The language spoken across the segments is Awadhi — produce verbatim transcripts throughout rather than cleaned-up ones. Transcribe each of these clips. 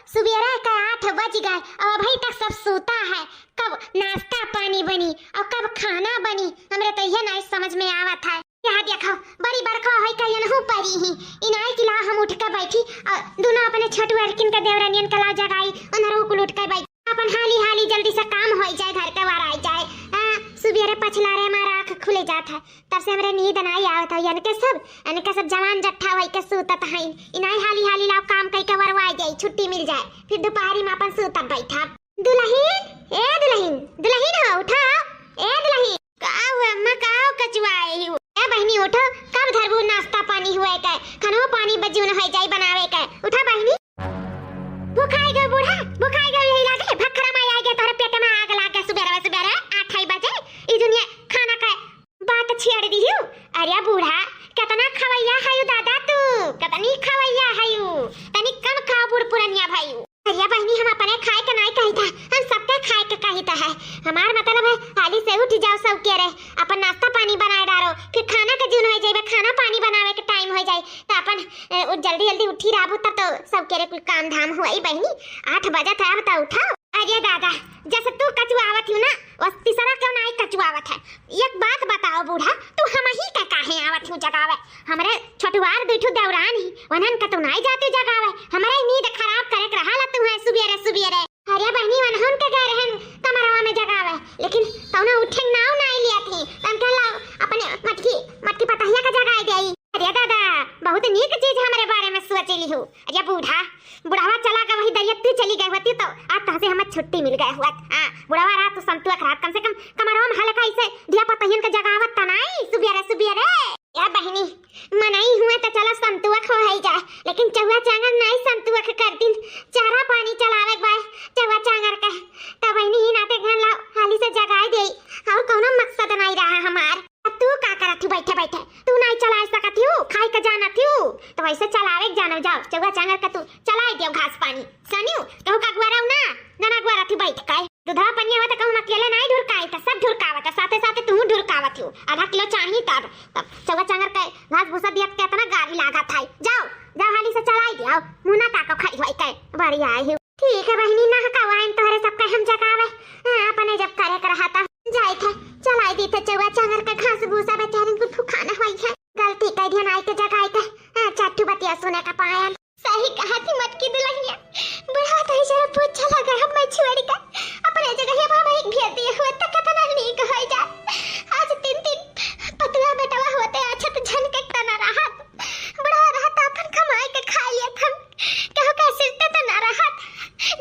सुबेरे के आठ बज गए और अभी तक सब सूता है। कब नाश्ता पानी बनी और कब खाना बनी, हमरे तो यह नहीं समझ में आवत है। यहाँ देखो, बड़ी बरखा होई का यनहू परी ही। इनाई कि ला हम उठ के बैठी और दोनों अपने छोटू अरकिन के देवरानियन के लाओ जगाई, उन्हरो कुल उठ के बैठी। अपन हाली हाली जल्दी से काम होई जाए, घर के वराई जाए। आ, सुबेरे पछला रे हमारा आँख खुले जात है, तब से हमरे नींद नाई आवत है। इनके सब, इनके सब जवान जट्ठा होई के सूतत हैं। इनाई हाली हाली लाओ काम कई के वरवाई जाई, छुट्टी मिल जाए, फिर दोपहरी में अपन सूतब बैठब। दुलहिन, ए दुलहिन, दुलहिन हो, उठा, ए दुलहिन। का हुआ अम्मा, का हो कचुआए ही हो? ए बहिनी उठो, कब धरबू नाश्ता पानी हुए के, खनो पानी बजून होई जाई बनावे के। उठा बहिनी। भुखाई गयो बूढ़ा, भुखाई गयो, यही लागे भखरा माई आई गया तोहरे पेट में आग लाग गया सुबेरे सुबेरे आठ बजे। ई दुनिया खाना के बात छेड़ दिहु। अरे बूढ़ा, कितना खवैया हयू दादा तू, कितनी खवैया हयू, तनी कम खाओ बूढ़ पुरनिया भयू। अरे बहिनी, हम अपने खाए के नाई कहित है, हम सबके खाए के कहित है। हमार मतलब है हाली से उठ जाओ सब के रे, अपन नाश्ता पानी बनाए डारो, फिर खाना के जून हो जाइबे, खाना पानी बनावे के टाइम हो जाए, तो अपन ए, उ जल्दी जल्दी उठी रहबू तब तो सब के रे कुल काम धाम हुई बहिनी। आठ बजत है, अब तो उठो। अरे दादा, जैसे तू कचुआवत हूँ ना, बस तीसरा क्यों नाई कचुआवत है। एक बात बताओ बूढ़ा, तू हमही का काहे आवत हूँ जगावे? हमरे छोटुआर दुठू देवरान ही, वनन का तू नाई जाती जगावे। हमरे नींद खराब करे के रहा ला तू है सुबेरे सुबेरे। अरे बहिनी, वनहुन के गए रहन कमरवा में जगावे, लेकिन कौनो उठे नाव नाई लिया थी। तन के ला अपने मटकी, मटकी पतहिया का जगाए देई। अरे दादा, बहुत नीक चीज हमरे बारे में सोच ली हो। अरे बूढ़ा, बुढ़ावा चला गए, वही दरिया तू चली गई होती तो आज तहसे हमें छुट्टी मिल गए हुआ। हाँ, बुढ़ावा रहा तो संतुआ खराब, कम से कम कमरवा में हल्का इसे दिया पतहियन के जगावत तनाई सुबेरे सुबेरे। या बहिनी, मनई हुए तो चला संतुआ खवाई जाए, लेकिन चौवा चांगर नाई संतुआ के कर दिन चारा पानी चलावे के बाय चौवा चांगर के। तो बहिनी ही नाते घन लाओ, हाली से जगाए देई, और कौनो मकसद नाई रहा हमार। अब तू का करत हू बैठे बैठे? तू नाई चलाए सकत हू, खाए के जानत हू, तो वैसे चलावे के जानो जाओ, चौवा चांगर के तू चलाए दियो घास पानी। सनियो, कहू का गुआरा ना, ना ना गुआरा थी बैठ के। दूधवा पनिया हुआ तो कहूँ अकेले नाई ढुरकाई, तो सब ढुरकावत है, साथे साथे तू ढुरकावत हू। आधा किलो चाही तब, तब चौवा चांगर के घास भूसा दिया तो कितना गारी लागत है। जाओ, जाओ हाली से चलाई दियो, मुँह ना ताको खड़ी होई के, बड़ी आई हू। ठीक है बहिनी, ना कहवाइन तोहरे सब के हम जगावे। हाँ, अपने जब करे के रहा था, जाए थे, चलाई दी थे चौवा चांगर का घास भूसा, बेचारन कुल फुखाना होई है। गलती कह दिया नाई के जगाए के। हाँ, चाटू बतिया सुने का पायन। सही कहा थी मटकी दुलहिया, बुढ़ा तो जरा पोछा लगा हम मैं छुआड़ी का, अपने जगह ये बाबा एक भेज दिए हुए तो कितना नीक होई जा। आज तीन तीन पतला बेटवा होते अच्छा तो झन के तना रहा, बुढ़ा रहा तो अपन कमाई के खा लिया था। कहू का सिरते तो ना रहत,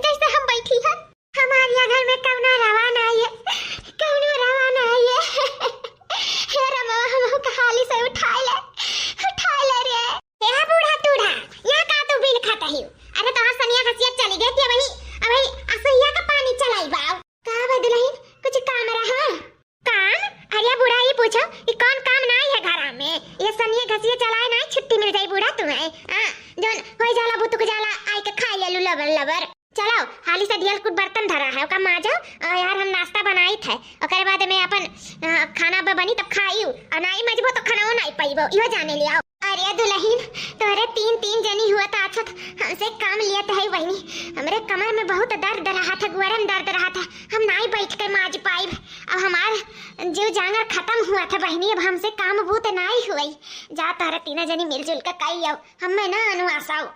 जैसे हम बैठी है। हमार या घर में कौनो रवा नाई है, कौनो रवा नाई है। हे रमवा, हमहू का हाली से उठाई ले, उठाई ले रे। हे बूढ़ा टूढ़ा, यहाँ का तू बिल खाता ही? अरे तोहार सनिया हसिया चली गई थी, वही, वही असुइया का पानी चलाई बाव। का बा दुलहिन, कुछ काम रहा? काम? अरे बूढ़ा, ई पूछो, ई कौन काम नाई है घरा में? ये सनिया घसिया चलाए नाई, छुट्टी मिल जाई बूढ़ा तुम्हें। हाँ, जौन होई जाला बुतुक जाला, आई के खाई लेलू लबर लबर। चलो, हाली से ढेर कुछ बर्तन धरा है, ओका माजो। और यार, हम नाश्ता बनाई थे, ओकरे बाद में अपन, अ, खाना ब-, बनी तब खाई। और नाई मजबो तो खाना नाई पाइबो, इहो जाने लिया। अरे दुलहिन, तोहरे तीन, तीन जनी हुआ था, अच्छा था, हमसे काम लिया था, है बहिनी। हमरे कमर में बहुत दर्द रहा था, गुअरे में दर्द रहा था, हम नाई बैठ के माज पाइब। अब हमार जो जांगर खत्म हुआ था बहिनी, अब हमसे काम बूत नाई हुई। जा तोहरे तीन जनी मिलजुल के कई आओ, हमें ना अनुआसाओ।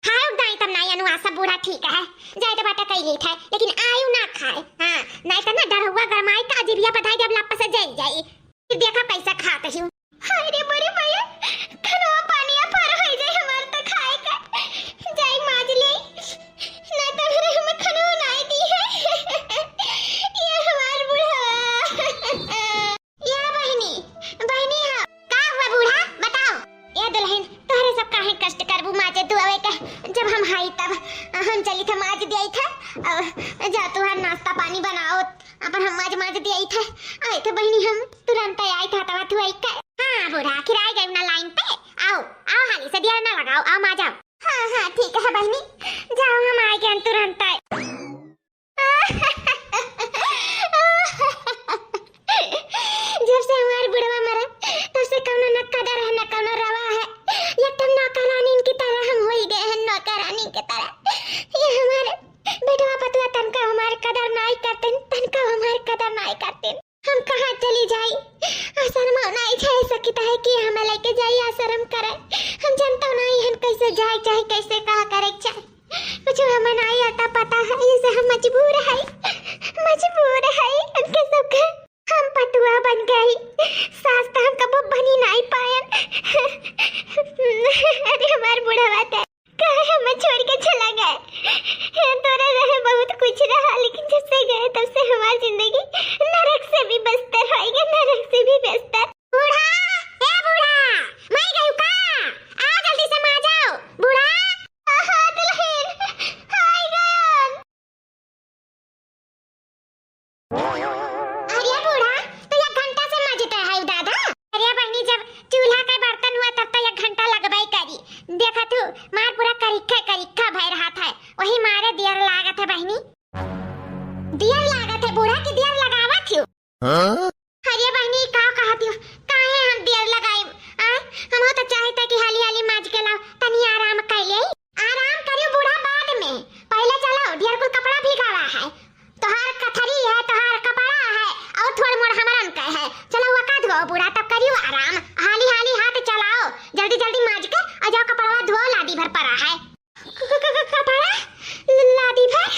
खाए उग दाई तब नाई अनुआसा, बूढ़ा ठीक है, जाए तो बाटा कई लेत है, लेकिन आयु ना खाए। हाँ, नाई तो ना डर हुआ गरमाई का अजीबिया बधाई जब लप से जल जाई। फिर देखा कैसे खात ही। हाय रे मोरे मैया, खनवा पानी अपार होई जाए हमार त खाए का। जाई माज ले, ना त हमरे हम खनवा नाई दी है। ये हमार बुढ़वा। या बहिनी, बहिनी हो। का हुआ बूढ़ा, बताओ। ए दुलहिन, तोहरे सब काहे कष्ट करबू माजे दुआवे का, जब हम हाई तब हम चली थे माज दिया था। अब जा तुहार नाश्ता पानी बनाओ, अपन हम माज माज दिया था। आए थे बहिनी, हम तुरंत आई था तवा तू आई का। हाँ बूढ़ा, आखिर आ गए ना लाइन पे। आओ, आओ हाली से देर ना लगाओ, आओ माज आओ। हाँ, हाँ, ठीक है बहिनी, जाओ हम आ गए तुरंत आए। जब से हमार बुढ़वा मरा, तब से कौनो न कदर है, न कौनो रवा है। एकदम नौकरानी की तरह हम होई गए हैं, नौकरानी की तरह। ये हमार पता है, इसे हम मजबूर है, मजबूर है। उनके सबके हम पतोह बन गई, सास तो हम कबो बनी नाहीं पायन। अरे हमार बुढ़वा तो काहे हमें छोड़ के चला गए? तोरे रहे बहुत कुछ रहा, लेकिन जब से गए तब से हमार जिंदगी नरक से भी बदतर होइगा, नरक से भी बदतर। बूढ़ा, ए बूढ़ा, मर गयू का? आओ जल्दी से माँ जाओ, बूढ़ा। हाँ दुल्हन, आई गयन। अरे बूढ़ा, तो एक घंटा से माजत है दादा। अरे बहिनी, जब चूल्हा का बर्तन हुआ तब तो एक घंटा लगबे करी। देखा तू, मार पूरा करिखा करिखा भय रहा था, वही मारे दियर लागत है बहिनी। दियर लागत है बूढ़ा की दियर लगावत हूँ। हाँ? अरे बहिनी, का कहत हूँ, काहे हम दियर लगाई? आ, हम तो चाहित है कि हाली हाली माज के लाओ, तनी आराम कर ले। आराम करियो बूढ़ा बाद में, पहले चलो, ढेर कुल कपड़ा भीगावा है। तोहार कथरी है, तोहार कपड़ा है, और थोड़ मोड़ हमरन का है। चलो वका धो बूढ़ा, तब करियो आराम। हाली हाली हाथ चलाओ, जल्दी जल्दी माज के और जाओ कपड़वा धो, लादी भर पड़ा है। क-, क-, क-, कपड़ा? ल-, लादी भर?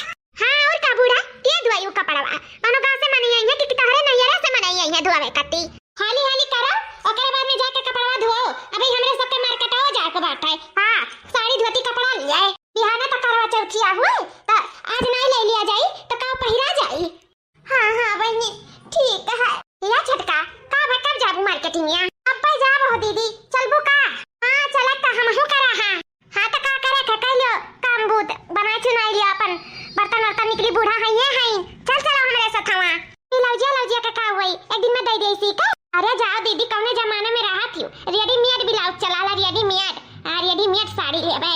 हाँ, और का बूढ़ा? के धोई उ कपड़वा? कौनो गाँव से मनई आई है कि तोहरे नैहरे से मनई आई है धोवे कती? हाली हाली करो, ओकरे बाद में जाके कपड़वा धोओ। अभी हमरे सबके मार्केटवा जाए के बाटे। हाँ, साड़ी धोती कपड़ा लियाए। बिहाने तो करवा चौथिया हुए, तो आज नाई ले लिया जाई, तो का पहिरा जाई? हाँ, हाँ बहिनी, ठीक है। या छोटका, का बा, कब जाबू मार्केटिंग या? अब्बे जाब हो दीदी, चलबू का? हाँ, चलत तो हमहू करा हाँ। हाँ, तो का करे थे, कह लियो, काम बूत, बनाए चुनाई लियो अपन, बर्तन वर्तन निकली, बूढ़ा है ये है। चल, चलो हमरे साथ हवा। ई लौजिया, लौजिया के का हुई, एक दिन में दे दे इसी के। अरे जाओ दीदी, कौने जमाने में रहा थी, रेडीमेड ब्लाउज चला ला, रेडीमेड, हाँ, रेडीमेड साड़ी लेबे।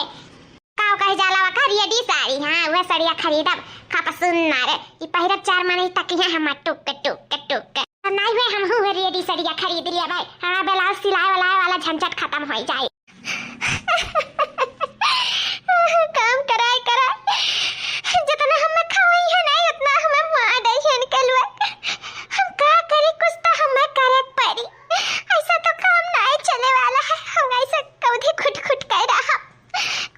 का कहे जाला वका, रेडी साड़ी, हाँ, वह सड़िया खरीदब, खप सुन मारे, ई पहिरब चार महीने तक यहाँ हम टुक टुक टुक। तो नहीं हुए, हम हुए रेडी सड़िया खरीद लिया भाई, हाँ, ब्लाउज सिलाए वाला वाला झंझट खत्म हो जाए। काम कराए कराए, जितना हमें खवाई है नहीं, उतना हमें मार दे है इनके लोग। हम का करी, कुछ तो हमें करे पड़ी, ऐसा तो काम नहीं चले वाला है। हम ऐसा कौधी खुट खुट कर रहा,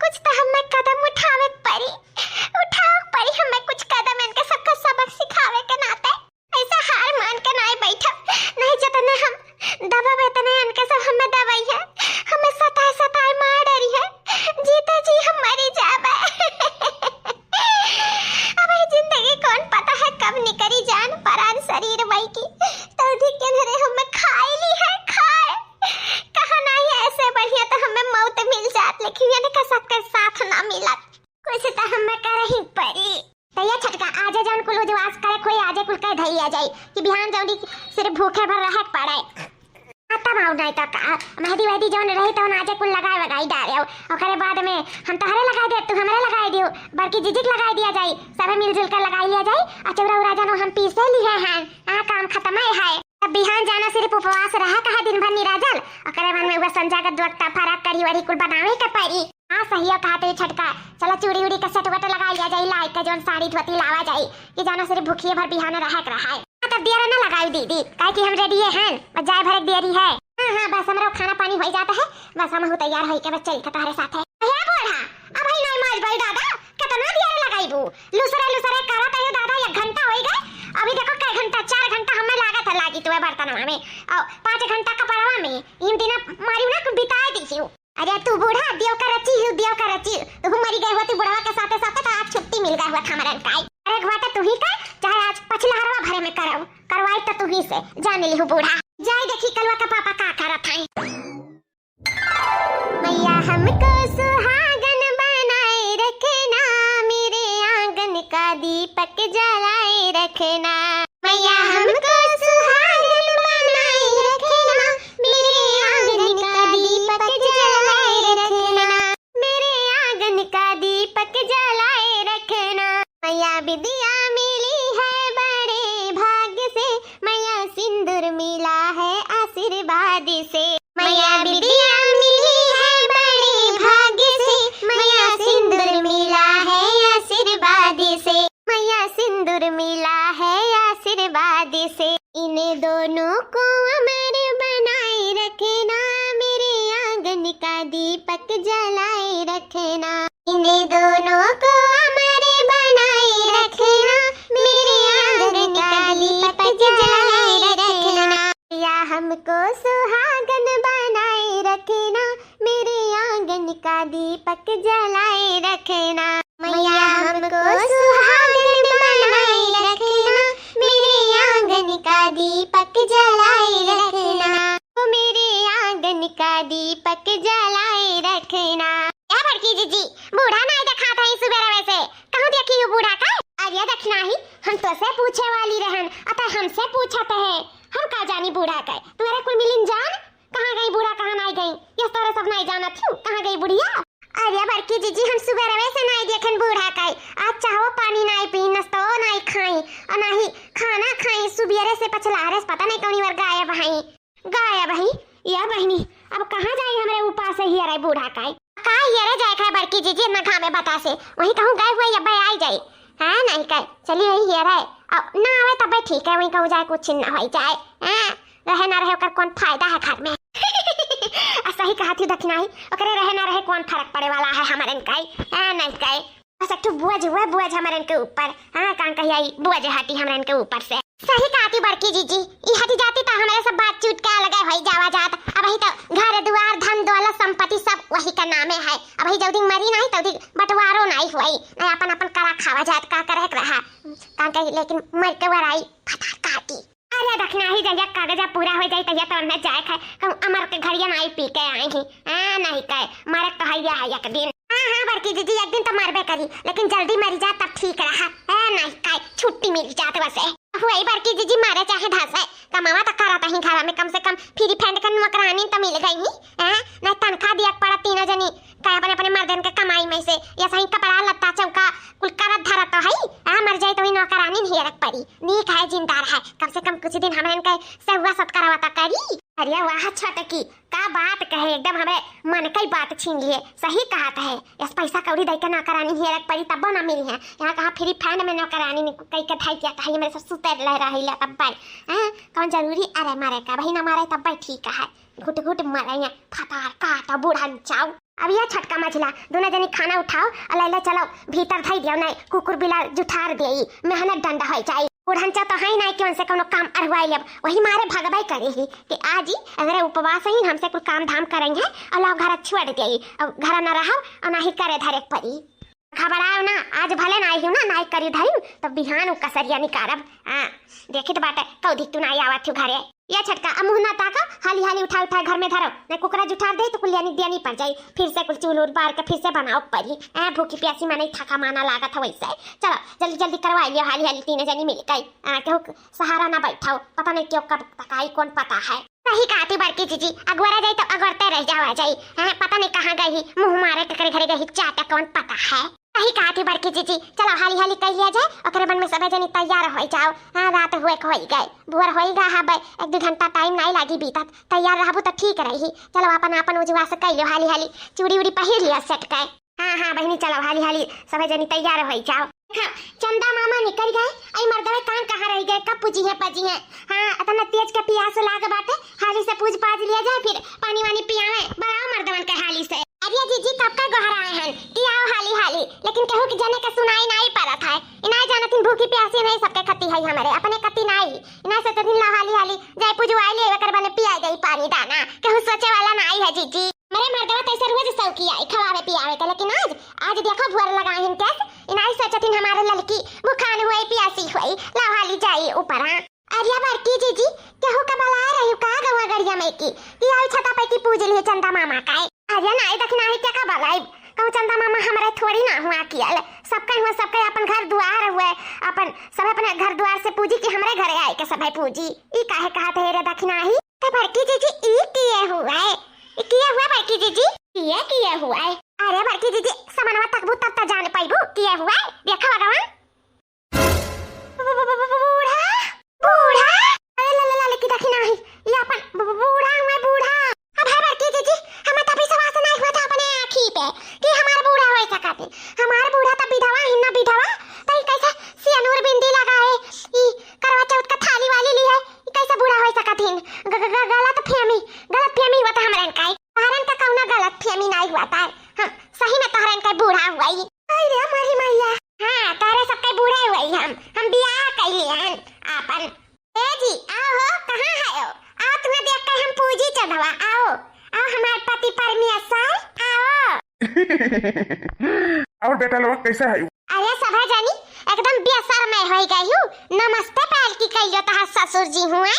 कुछ तो हमें कदम उठावे पड़ी, उठावे पड़ी हमें कुछ कदम, इनके सबका सबक सिखावे के नाते। ऐसा हार मान के नाई बैठब, नहीं जतने हम दबावे तने इनके सब हमें दबाई है, हमें सताए सताए मार डरी है, जीते जी हम मरी जाबे। अब ये जिंदगी कौन पता है कब निकरी जान परान शरीर मई की, तो भी के धरे हमें खाए ली है, खाए। कहा नहीं ऐसे बढ़िया तो हमें मौत मिल जात, लेकिन इनके सबके साथ ना मिलत। कुछ तो हमें करही पड़ी। तो ये छोटका, आजे जौन कुल उजवास करे खोई, आजे कुल कह धई आ जाई कि बिहान जौनी सिर्फ भूखे भर रहे के पड़े। आ तब आऊ नहीं तो का, मेहंदी वेहंदी जौन रही तौन आजे कुल लगाए वगाई डारे। ओकरे बाद में हम तोहरे लगाई दे, तू हमरे लगाई दियो, बड़की जीजी के लगाई दिया जाई, सबे मिलजुल कर लगाई लिया जाई। आ चौरा उरा जनो हम पीसे लिए हैं, आ काम खत्म है। तब बिहान जाना सिर्फ उपवास रहा कहा दिन भर निराजल, ओकरे बाद में वह संजा के दुअक्ता फराक कढ़ी वढ़ी कुल बनावे के पड़ी। हाँ, सहिया कहत है छोटका, चला चूड़ी उड़ी का सेट वेट लगा लिया जाई, लाई के जौन साड़ी धोती लावा जाई, कि जाना सिर्फ भूखिए भर बिहान रहे के रहा है। हाँ, तब दियरा ना लगाई दीदी, काहे कि हम रेडिये हैं, बस जाए भर एक दियरी है। हाँ, हाँ, बस हमरो खाना पानी हो जाता है, बस हम तैयार होई के बस चली था तोहरे साथे। हे बूढ़ा, अब ही नहीं माज भाई दादा, कितना दियरा लगाईबू? लुसरे लुसरे करत है दादा, एक घंटा होई गए, अभी देखो कै घंटा, चार घंटा हमें लागत है लागी तुम्हें बर्तनवा में, और पाँच घंटा कपड़वा में, इन दिना मारी ना बिताए दी। अरे तू बूढ़ा, दियो का रची हूँ, दियो का रची। तू मरी गए हुआ, तू बुढ़वा के साथे साथे तो आज छुट्टी मिल गए हुआ था हमरन का। अरे घुआ तो तू ही का, चाहे आज पछिला हरवा भरे में करव, करवाई तो तू ही से, जान ली हूँ बूढ़ा। जाए देखी कलवा का पापा का करत है। मैया हमको सुहागन बनाए रखना, मेरे आंगन का दीपक जलाए रखना। मैया हमको सुहागन बनाए रखना, मेरे आंगन का दीपक जलाए रखना, मेरे आंगन का दीपक जलाए रखना। मैया बिदिया मिली है बड़े भाग्य से, मैया सिंदूर मिला है आशीर्वाद से। मैया बिदिया मिली है बड़े भाग्य से, मैया सिंदूर मिला है आशीर्वाद से। मैया सिंदूर मिला है आशीर्वाद से। इन दोनों को अमर बनाए रखना, मेरे आंगन का दीपक जलाए रखना। इन दोनों को अमर बना जलाए रखना, मैया हमको सुहागन बनाए रखना, मेरे आंगन का दीपक जलाए रखना, ओ मेरे आंगन का दीपक जलाए रखना। ए बड़की जीजी, बूढ़ा नाई देखात है सुबेरवे से, कहूँ देखी हूँ बूढ़ा का? अरे दखिनाही, हम तोसे पूछे वाली रहन, अतः हमसे पूछत है, हम का जानी बूढ़ा का? तुम्हरे कुल मिलिन जान, कहाँ गई बूढ़ा, कहाँ नाई गई? यस तोरे सब नाई जानत हूँ, कहाँ गई बुढ़िया? अरे बड़की जीजी, हम सुबेरवे से नाई देखन बूढ़ा का। आज चाहो पानी नाई पी, नाश्तो नाई खाई, और ना ही खाना खाई। सुबेरे से पछलारे से पता नहीं कौनी बार गायब हई, गायब हई। या बहिनी, अब कहाँ जाई हमरे उपास से हियरे बूढ़ा का? का हियरे जाए का बड़की जीजी, इतना घामे बतासे, वहीं कहूँ गए हुए अब्बे आई जाई। हाँ, नाई का, चली आई हियरे, अब ना आवे तबे ठीक है, वहीं कहूँ जाए कुछ ना होई जाए। हाँ, रहे ना रहे ओकर कौन फायदा है घर में। आ सही कहत ही दखिनाही, ओकरे रहे ना रहे कौन फर्क पड़े वाला है हमरन का, हाँ, नाई का। बस एक ठो बोझ हुआ, बोझ हमरन के ऊपर। हाँ, कान कही आई, बोझ हटी हमरन के ऊपर से। सही कहत ही बड़की जीजी, ई हटी जाती तो हमरे सब बातचीत के अलगे होई जावा जात। अबही तो घर दुआर, धन दौलत, संपत्ति सब वही का नामे है। अबही जौदी मरी नाई, तौदी बंटवारो नाई हुई, नाई अपन अपन करा खावा जात, का करे के रहा। कान कही, लेकिन मर के वराई फतार काटी। अरे दखिनाही, जहिया कागजा पूरा हो जाई, तहिया तो हमें जाए खाए, कहूँ अमर के घड़िया नाई पी के आई ही। हाँ, नाई का, मरे तो हैया है एक दिन। हाँ, हाँ, बड़की जीजी, एक दिन तो मरबे करी, लेकिन जल्दी मरी जा तब ठीक रहा। ए, नाई का, छुट्टी मिल जात वैसे। हुई बड़की जीजी, मरे चाहे धसे, कमावा तो करत ही घरा में, कम से कम फ्री फंड का नौकरानी तो मिल गई ही। हाँ, नाई तनखा दिया के पड़ा तीनों जनी, का अपने अपने मर्दन के कमाई में से, या सही कपड़ा लत्ता चौका कुल करत धरत तो है। हाँ, मर जाए तो ही नौकरानी हियरक पड़ी, नीक है जिंदा रहे, कम से कम कुछ दिन हमरन के सेवा सत्कारवा तो करी। अरे वाह छोटकी, का बात कहे, एकदम हमरे मन कई बात छीन लिए। सही कहत है, यस पैसा कौड़ी दई के नौकरानी हियरक पड़ी तब्बो ना मिली है। यहाँ कहाँ फ्री फंड में नौकरानी ने कई के धाई किया कही हमरे सब सुते ले रही ले तब्बे। हाँ, कौन जरूरी अरे मारे का, वही ना मारे तब्बे ठीक है। घुट घुट मरे यहाँ फतार काटा बूढ़ा चाऊ। अब या छोटका मझिला, दोनों जनी खाना उठाओ और लैला चलो भीतर धई दियो, नहीं कुकुर बिलार जुठार देई, मेहनत डंडा होई जाई। बुढ़नचा तो है नहीं कि उनसे कोनो काम अरवाई लेब, वही मारे भगवाई करे ही कि आज ही अगर उपवास ही हमसे कुल काम धाम करेंगे और लाओ घर छोड़ देई, और घर न रहो और ना ही करे धरे के परी। घबराओ ना, आज भले ना आई हूँ ना, ना करी धरी, तो बिहान उ कसरिया निकारब। हाँ, देखित बाटे, कौधी तू ना आवत हूँ घरे। या छोटका, अब मुँह ना ताको, हाली हाली उठा उठा घर में धरो, नहीं कुकरा जुठार दे तो कुलियानी दियानी पड़ जाई, फिर से कुल चूल उल बार के फिर से बनाओ परी। ए, भूखी प्यासी मने थका माना लागत है वैसे। चलो जल्दी जल्दी करवा लियो हाली हाली, तीन जनी मिल गई। आ, केहू क सहारा ना बैठाओ, पता नहीं क्यों कब तक आई, कौन पता है। सही कहती बड़की जीजी, अगोरा जाई तो अगोरते रह जावा जाई। हैं, पता नहीं कहाँ गई ही, मुँह मारे केकरे घरे गई ही, चाटा कौन पता है। सही कहती बड़की जीजी, चलो हाली हाली कह लिया जाए, ओकरे मन में सबे जनी तैयार हो जाओ। हाँ, रात हुए के होई गए, भोर होई गा है बे, एक दो घंटा टाइम नहीं लागी बीतत, तैयार रहबू तो ठीक रही। चलो अपन अपन उजवा से कह लियो हाली हाली, चूड़ी उड़ी पहिर लिया सेट के। हाँ हाँ बहिनी, चलो हाली हाली सबे जनी तैयार हो जाओ। देखा, चंदा मामा निकल गए, आई मर्दवे कान कहाँ रह गए, कब पूजी है पजी है। हाँ, इतना तेज के पियास लाग बाटे, हाली से पूज पाज लिया जाए, फिर पानी वानी पियावे, बुलाओ मर्दवन के हाली से। अरे जीजी, कब का गोहराए हन कि आओ हाली हाली, लेकिन केहू के जने के सुनाई नाई परत है। इनाय जानत हिन भूखी प्यासी नहीं सबके खती है हमरे, अपने खती नाई। इनाय सोचत हिन ला हाली हाली जाए पुजवाई ले, एकर बने पियाई दई पानी दाना। केहू सोचे वाला नाई है जीजी। हमरे मर्दवा तैसे रोज सौकी आई खवावे पियावे के, लेकिन आज, आज देखो भुअर लगाए हिन कैस। इनाय सोचत हिन हमारे ललकी भुखान हुए प्यासी हुई, ला हाली जाई ऊपरा। अरे बड़की जीजी, केहू का बलाए रही का गौवा गड़िया में की, कि आई छता पे की पूज लिए चंदा मामा का है? अरे नाई दखिनाही, के का बलाई, कहूँ चंदा मामा हमरे थोड़ी ना हुआ कियल, सबके हुआ, सबके अपन घर दुआर हुए, अपन सब अपने घर दुआर से पूजी कि हमरे घरे आए के सभे पूजी। ई काहे कहत है रे दखिनाही? तो बड़की जीजी, ई किए हुआ है? ई किए हुआ बड़की जीजी? किए, किए हुआ है? अरे बड़की जीजी, समनवा तकबू तब त जान पाइबू किए हुआ है। देखो भगवान, बूढ़ा, बूढ़ा। अरे ला, ला, ला, लेकी दखिनाही, ये अपन बू-, बू-, बूढ़ा हुआ, बूढ़ा। अब है बड़की जीजी, हमें तभी सवास नहीं हुआ था अपने आँखी पे कि हमार बूढ़ा हो सकत है। हमार बूढ़ा तो विधवा ही ना, विधवा, तो ई कैसे सियनूर बिंदी लगाए, ई करवा चौथ का थाली वाली ली है, ई कैसे बूढ़ा हो सकत है? ग-, ग-, ग-, गलत फहमी, गलत फहमी हुआ था हमारे इनका। तोहरन का कौनो गलत फहमी नहीं हुआ था, हम सही में तोहरन का बूढ़ा हुआ ही। आई रे हमारी मैया। हाँ, तोहरे सबके बूढ़े हुए ही हम, हम बियाह कैली हन आपन। ए जी, आओ हो, कहाँ है हो? आओ, तुम्हें देख कर हम पूजी चढ़वा, आओ, आओ हमारे पति परमेश्वर, आओ। और बेटा लोग कैसे है? अरे सभा जानी, एकदम बेशरम होई गई हूँ। नमस्ते पैर की कहियो तहार ससुर जी हुए।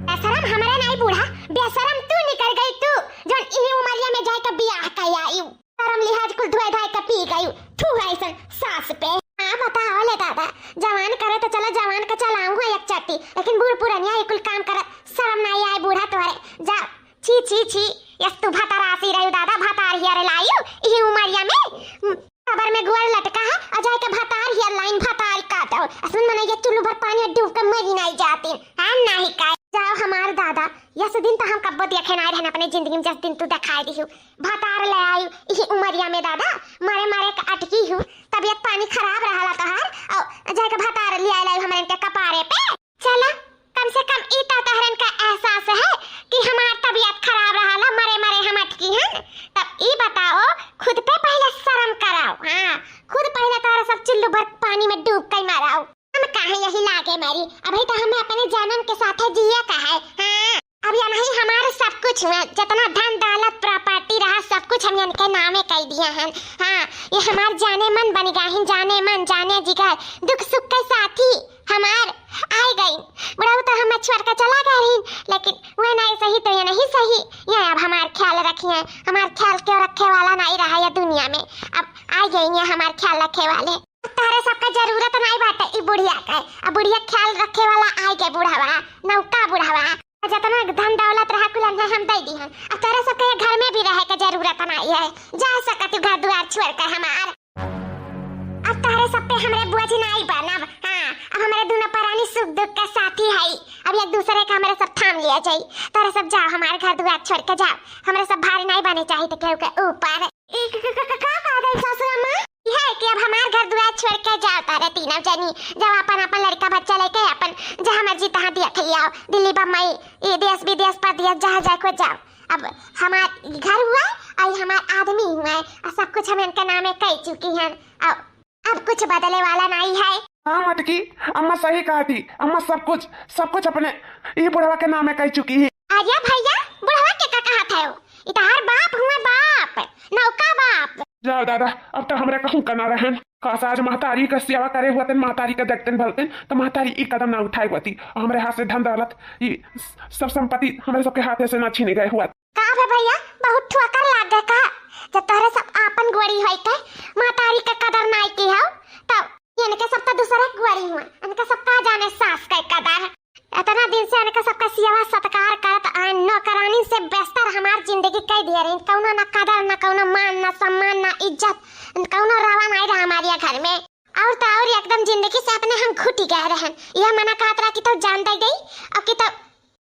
बेशरम हमरे नहीं बूढ़ा, बेशरम तू निकल गई तू, जोन इही उमरिया में जाए के बियाह कर आई। शरम लिहाज कुल धोए धाए के पी गई। थू है ऐसन सास पे। हाँ बताओ ले दादा, जवान करे तो चलो जवान के चलाऊं है एक चट्टी, लेकिन बूढ़ पुरनिया ये कुल काम करे शरम नहीं आए बूढ़ा तोहरे। जा छी छी छी, यस तू भतारासी रही दादा, भतार हियर लायू इही उमरिया में। हम्म, कबर में गोड़ लटका है, आ जाए के भतार हियर लाइन भतार काटो। असन मने ये चुल्लू भर पानी में डूब के मरी नहीं जाती। हम नहीं का जाओ हमार दादा, यस दिन तो हम कब्बो देखे नहीं रहन अपने जिंदगी में, जस दिन तू दिखाई दी हूँ। भतार ले आई इही उमरिया में दादा, मरे मरे के अटकी हूँ। तबियत पानी खराब रहला तोहार, और जाए के भतार ले आई लाई हमरे के कपारे पे। चला, कम से कम ई तो तहरन का एहसास है कि हमार तबियत खराब रहला, मरे मरे हम अटकी हन। तब ई बताओ, खुद पे पहले शर्म कराओ। हाँ, खुद पहले तोहरा सब चुल्लू भर पानी में डूब के मराओ। हम काहे यही लागे मरी, अभी तो हमें अपने जन्म के साथ जिए का है। हाँ, अब ये नहीं हमारे सब कुछ हुआ, जितना धन दौलत प्रॉपर्टी रहा सब कुछ हम इनके नामे कर दिया है। हाँ, ये हमार जाने मन बन गया है, जाने मन जाने जिगर, दुख सुख के साथी। हमार आई गई। बुढ़ऊ तो हमें छोड़ के चला गए रही, लेकिन वह नहीं सही तो ये नहीं सही। ये अब हमार ख्याल रखिए, हमार ख्याल क्यों रखे वाला नहीं रहा ये दुनिया में। अब आई गई ये हमार ख्याल रखे वाले। तोहरे सबका जरूरत नहीं बाटे ई बुढ़िया के। अब बुढ़िया ख्याल रखे वाला आई गए बुढ़ावा, नौका बुढ़ावा। जितना धन दौलत रहा कुल हमने हम दे दी हन। अब तोहरे सबके ये घर में भी रहे के जरूरत नहीं है। जा सकत तू घर दुआर छोड़ के हमार। अब तोहरे सब पे हमरे बोझ नाई बनब। हाँ, अब हमरे दोनों परानी सुख दुख के साथी है। अब एक दूसरे का हमरे सब थाम लिया जाई। तोहरे सब जाओ, हमारे घर दुआर छोड़ के जाओ। हमरे सब भारी नाई बने चाहिए तो केहू के ऊपर। ई क-, क-, क-, क-, का कह दे सासू अम्मा? यह है कि अब हमार घर दुआर छोड़ के जाओ तोहरे तीनों जनी। जाओ अपन, अपन लड़का बच्चा लेके अपन जहाँ मर्जी तहाँ देख लियाओ। दिल्ली, बम्बई, ये देश विदेश परदेश जहाँ जाए को जाओ। अब हमार घर हुआ और हमार आदमी हुआ, और सब कुछ हम इनके नामे कह चुकी हैं। अब अब कुछ बदले वाला नहीं है। हाँ मटकी, अम्मा सही कहा थी। अम्मा सब कुछ, सब कुछ अपने ई बुढ़वा के नामे कह चुकी है। अरे भैया, बुढ़वा के का कहत है? ई तहार बाप हुए बाप, नौका बाप। जाओ दादा, अब तो हमरे कहूँ का ना रहन। काश आज महतारी का सेवा करे हुआ तन, महतारी का देखतन भलतन, तो महतारी ई कदम ना उठाए हुआ थी। हमरे हाथ से धन दौलत, ई सब संपत्ति हमरे सबके हाथे से ना छीने गए हुआ। का बे भैया, बहुत ठोकर लाग गए का? जब तोहरे सब आपन गोड़ी होई के महतारी के कदर नाई की हो, तब इनके सब तो दूसरे के गोड़ी हुआ, इनके सब का जाने सास के कदर। इतना दिन से इनके सबका सेवा सत्कार करत आए, नौकरानी से बेहतर हमार जिंदगी कह दिए रही। कौनो ना कदर, ना कौनो मान, ना सम्मान, ना इज्जत, कौनो रवा नहीं रहा हमारे घर में। और तो और एकदम जिंदगी से अपने हम घुटी गए रहन। यह मना कहत रहा कि तो जान दे गई, अब कि तो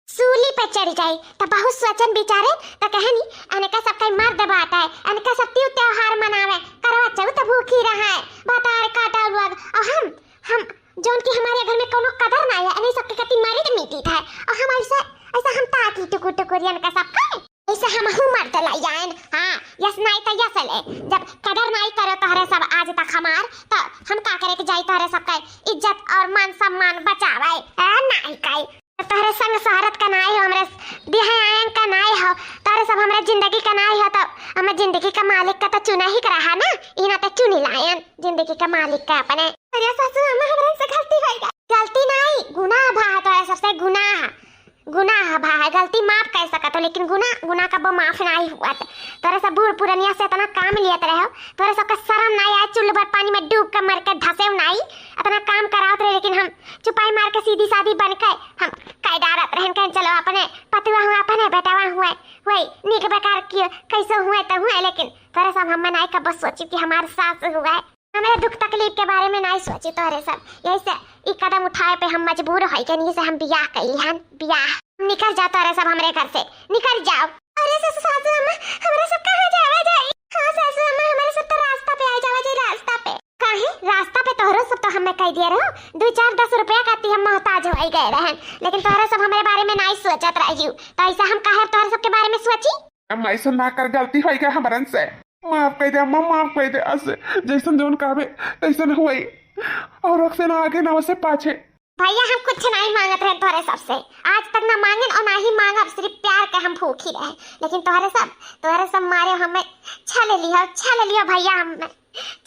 सूली पे चढ़ जाई। त बहुत सोचन विचारन त कहनी, "अनका सब कई मर्द बाटे, अनका सब तीज त्योहार मनावे, करवा चौथ भूखी रहे, भतार काटा लोग, और हम, हम जौन की हमारे घर में कोनो कदर ना है, इन्हीं सबके कति मर्द मीटित है, और हम ऐसा, ऐसा हम ताकी टुकुर टुकुर अनका सब का, ऐसा हम हूँ मर्द लाई आयन।" हाँ, यस नाई त यस ले, जब कदर नाई करो तोहरे सब आज तक हमार, त हम का करे के जाई तोहरे सब का इज्जत और मान सम्मान बचावे, ए, नाई काई। तोहरे संग शोहरत का नाई हो, हमरे बिहायन का नाई हो, तोहरे सब हमरे जिंदगी का नाई हो, तो हमरे जिंदगी का मालिक का तो चुना ही का रहा ना, ई ना तो चुनी लायन जिंदगी का मालिक का अपने। अरे सासू अम्मा, हमरे से गलती हो गई। गलती नाई, गुनाह भा है, तोहरे सबसे गुनाह, गुनाह भा है। गलती माफ कर सकत हो, लेकिन गुनाह, गुनाह कबो माफ नाई हुआ। तोहरे सब बूढ़ पुरनिया से इतना काम लियत रहे हो, तोहरे सबका शर्म नाई आए, चुल्लू भर पानी में डूब के मर के धसे नाई, इतना काम करावत रहे, लेकिन हम चुपाई मार के सीधी सादी बन के हम कह डारत रहन, कहें, "चलो अपने पतुआ हुआ, अपने बेटवा हुआ, वही नीक बेकार किए, कैसे हुए तो हुए, लेकिन तोहरे सब हम नाई कबो सोची कि हमार सास हुआ है।" हमारे दुख तकलीफ के बारे में नाई सोची तोहरे सब, यही से ई कदम उठावे पे हम मजबूर होई के, नहीं से हम बियाह कैली हन, बियाह। निकल जा तोहरे सब हमरे घर से, निकल जाओ। अरे सासू, सासू अम्मा, हमरा सब कहाँ जावा जाई? हाँ सासू अम्मा, हमारे सब तो रास्ता पे आ जावा जाई, रास्ता पे। काहे? रास्ता पे तोहरो सब तो हमें कह दिया रहो, दो चार दस रुपया खाती हम मोहताज होई गए रहन, लेकिन तोहरो सब हमारे बारे में नाई सोचत रहियो, तो ऐसा हम काहे तोहरे सबके बारे में सोची? अम्मा, ऐसा ना कर, गलती होई गए हमरन से, माफ कर दे अम्मा, माफ कर दे। असे जैसन जौन कहबे तैसन हुई, और अक्से ना आगे ना उसे पाछे। भैया, हम कुछ नहीं मांगत रहे तोहरे सबसे, आज तक ना मांगन और ना ही मांगब, सिर्फ प्यार के हम भूखी रहे। लेकिन तोहरे सब, तोहरे सब मारे हमें छल लियो, छल लियो भैया, हमें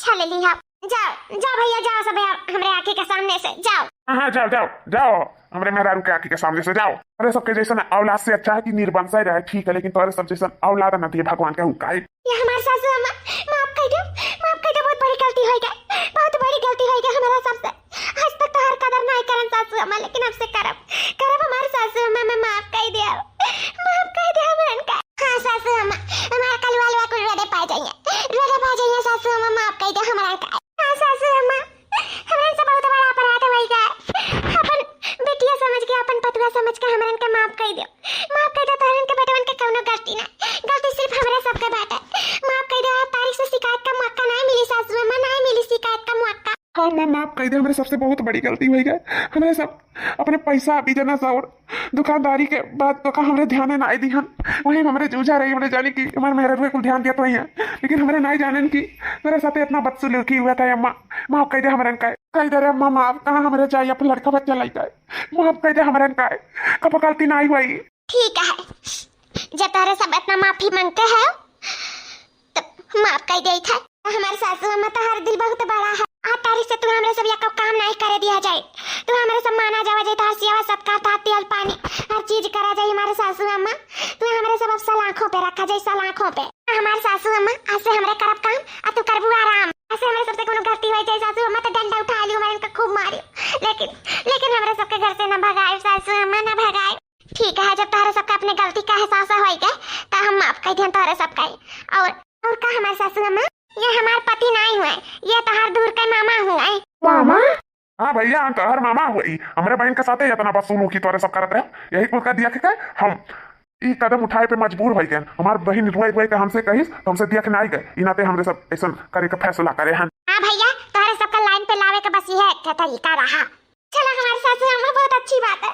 छल लियो। जाओ, जाओ भैया, जाओ सब, हमरे आँखी के सामने से जाओ। हाँ, हाँ, जाओ, जाओ, जाओ, हमरे मेहरारू के आँखी के सामने से जाओ। अरे, सबके जैसन औलाद से अच्छा है कि निर्वंशय रहे, ठीक है, लेकिन तोहरे सब जैसन औलाद ना दिए भगवान के हुक्का है। ये हमार सासू अम्मा, माफ कर दो, माफ कर दो, बहुत बड़ी गलती हो गई, बहुत बड़ी गलती हो गई हमारा सबसे। आज तक तोहर कदर नहीं करन सासू अम्मा, लेकिन अब से करब, करब हमार सासू अम्मा, मैं माफ कर दे, माफ कर दे हमरन का। हाँ सासू अम्मा, हमारा कलवा लवा कुल रोडे पा जाइए, रोडे पा जाइए सासू अम्मा, माफ कर दे हमरन का। हाँ सासू अम्मा, हमरन से बहुत बड़ा अपराध हो गया, अपन बिटिया समझ के, अपन पतुआ समझ के हमरन के माफ कर दो, माफ कर दो, तोहरन के बेटवन के कौनो गलती ना, गलती सिर्फ हमरे सबके बाटे। माफ कर दो, आज तारीख से शिकायत का मौका नहीं मिली सासू अम्मा, नहीं मिली शिकायत का मौका। हाँ माँ, माफ कर दे, हमरे सबसे बहुत बड़ी गलती हो गई, हमरे सब अपने पैसा बिजनेस और दुकानदारी के बाद तो का हमरे ध्यान ना दिहन, वही हमरे जूझा रही, हमरे जानी कि हमारे मेहररुआ कुल ध्यान दिया तो है, लेकिन हमरे नहीं जानेन कि मेरे साथ इतना बदसलूकी हुआ था अम्मा। माफ कर दे हमरन का, कह दे रे अम्मा माफ, कहाँ हमरे जाई अपन लड़का बच्चा लइका, माफ कर दे हमरन का, कब गलती नहीं हुई। ठीक है, जब तोहरे सब इतना माफी मांगते हैं तो माफ कर दे था। हमारे सासू अम्मा, तोहर दिल बहुत बड़ा है। आज तारीख से तू हमरे सब या काम नहीं करे दिया जाए। तू हमरे सब माना जावा जाए, तोहर सेवा सत्कार, तोहर तेल पानी, हर चीज करा जाए हमारे सासू अम्मा। तू हमरे सब अब सलाखों पे रखा जाए, सलाखों पे। हमारे सासू अम्मा, आज से हमरे करब काम, आ तू करबू आराम। आज से हमरे सबसे कोनो गलती हो जाए सासू अम्मा, तो डंडा उठा लियो, हमारे इनका खूब मारियो, लेकिन, लेकिन हमरे सबके घर से ना भगाए सासू अम्मा, ना भगाए। ठीक है, जब तोहरे सबके अपने गलती का एहसास होई गए, तो हम माफ कर दिहन तोहरे सबका। और, और का हमार सासू अम्मा, ये हमार पति नहीं हुए, ये तोहर दूर के मामा हुए। मामा? हाँ भैया, हम तोहर मामा हुई। हमरे बहन के साथे इतना बदसलूकी तोहरे सब करत रहे, यही कुल का दिया के हम ई कदम उठाए पे मजबूर हो गए। हमार बहन रुआई रुआई के हमसे कहिस, तो हमसे दिया के नहीं गए, ई नाते हमरे सब ऐसन करे के फैसला करे हन। हाँ भैया, तोहरे सबका लाइन पे लावे के बस यह एक ठे तरीका रहा। चला हमार सासू अम्मा, बहुत अच्छी बात है।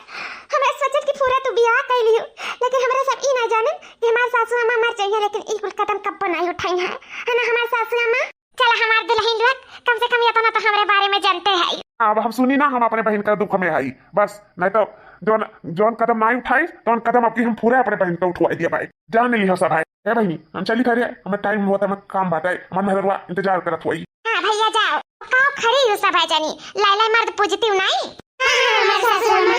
हमरे सोचत कि पूरा तू बियाह कर लियो, लेकिन हमरे सब ई ना जानन कि हमार सासू अम्मा मर जाइए, लेकिन ई कुल कदम कब्बो नहीं उठाई है, है ना हमार सासू अम्मा? चला हमार दुल्हन लोग, कम से कम इतना तो हमरे बारे में जानते हैं। अब हम सुनी ना, हम अपने बहन का दुख में आई बस, नहीं तो जौन, जौन कदम नहीं उठाई, तौन कदम अब की हम पूरे अपने बहन का उठवा दिया भाई। जान लियो सब भाई। ए बहनी, हम चली घरे, हमें टाइम होता, हमें काम बाटे, हमार मेहररुआ इंतजार करत हुई। हाँ भैया जाओ, काओ खड़ी हो सब है जानी, लाई लाई मर्द पूजती हूँ नहीं। हाँ, हमार सासू अम्मा।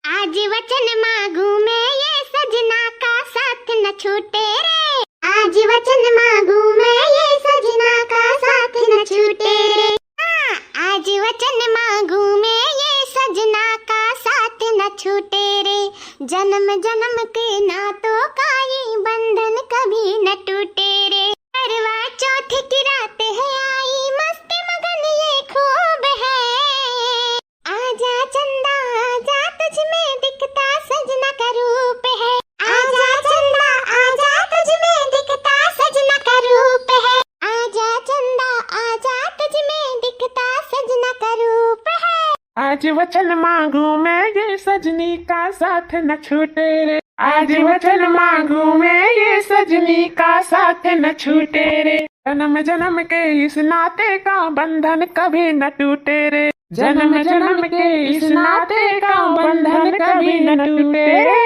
आज वचन मांगू मैं ये सजना का साथ न छूटे रे। आज वचन मांगू मैं ये सजना का साथ न छूटे रे। हाँ, आज वचन मांगू मैं ये सजना का साथ न छूटे रे। जन्म जन्म के नातों का ये बंधन कभी न टूटे रे। करवा चौथ की रात है आई, मस्त मगन ये खूब है। आजा चंदा आजा, तुझ में दिखता सजना का रूप है। आजा चंदा आजा, तुझ में दिखता सजना का रूप है। आजा चंदा आजा, तुझ में दिखता सजना का रूप है। आज वचन मांगू मैं ये सजनी का साथ न छूटे रे। आज वचन मांगू मैं ये सजनी का साथ न छूटे रे। जन्म जन्म के इस नाते का बंधन कभी न टूटे रे। जन्म जन्म के इस नाते का बंधन कभी न टूटे रे।